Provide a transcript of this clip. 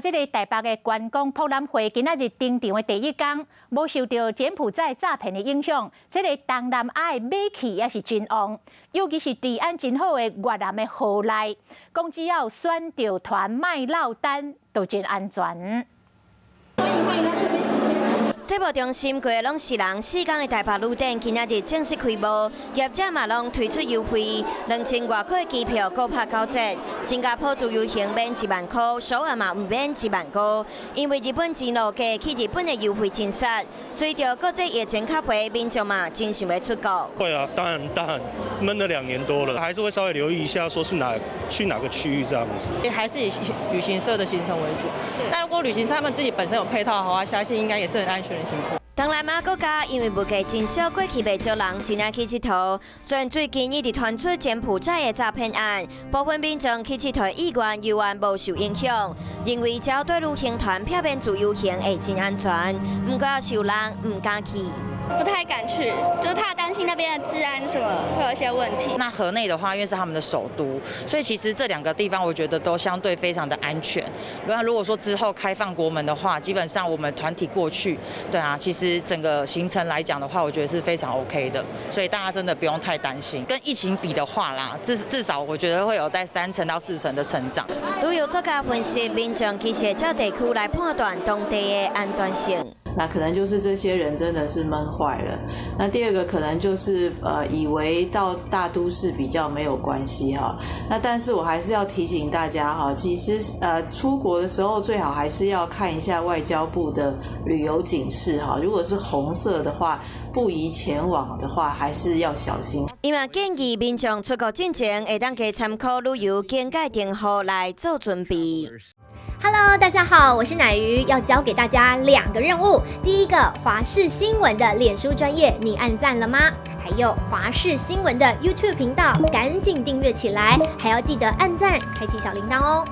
這个台北的觀光博覽會今仔日登場的第一工，無受著柬埔寨詐騙的影響，這个東南亞的買氣也是真旺，尤其是治安真好的越南的河內，講只要選著團莫落單，都真安全。歡迎歡迎，來這邊請先。世貿中心規个攏是人，4工的台北旅展今仔日正式開幕，業者嘛攏推出優惠，2000外塊機票閣拍9折，新加坡自由行免1萬塊，首爾嘛毋免1萬5。因為日本錢落價去日本的優惠真殺，隨著國際疫情較平，民眾嘛真想欲出國。會啊，當然當然，悶了2年多了，還是會稍微留意一下，說是哪去哪個區域這樣子。還是以旅行社的行程為主。那如果旅行社他們自己本身有配套的話，相信應該也是很安全的行程。東南亞國家因為物價真俗，過去袂少人真愛去𨑨迌。雖然最近一直傳出柬埔寨的詐騙案，部分民眾去𨑨迌意願猶原無受影響，認為只要對旅行團避免自由行會真安全。毋過有人毋敢去。不太敢去，就是怕擔心那邊的治安什麼會有一些問題。那河內的話，因為是他們的首都，所以其實這兩個地方我覺得都相對非常的安全。那如果說之後開放國門的話，基本上我們團體過去，對啊，其實整個行程來講的話，我覺得是非常 OK 的，所以大家真的不用太擔心。跟疫情比的話啦，至少我覺得會有在3成到4成的成長。旅遊作家分析，民眾其實會照地區來判斷當地的安全性。那可能就是這些人真的是悶壞了。那第二個可能就是以為到大都市比較沒有關係哈。那但是我還是要提醒大家哈，其實出國的時候最好還是要看一下外交部的旅遊警示哈。如果是紅色的話，不宜前往的話，還是要小心。伊嘛建議民眾出國進前，會當加參考旅遊警戒燈號來做準備。 Hello，大家好，我是乃瑜，要交給大家兩個任務。第一個，華視新聞的臉書專頁，你按讚了嗎？還有華視新聞的 YouTube 頻道，趕緊訂閱起來，還要記得按讚，開啟小鈴鐺哦。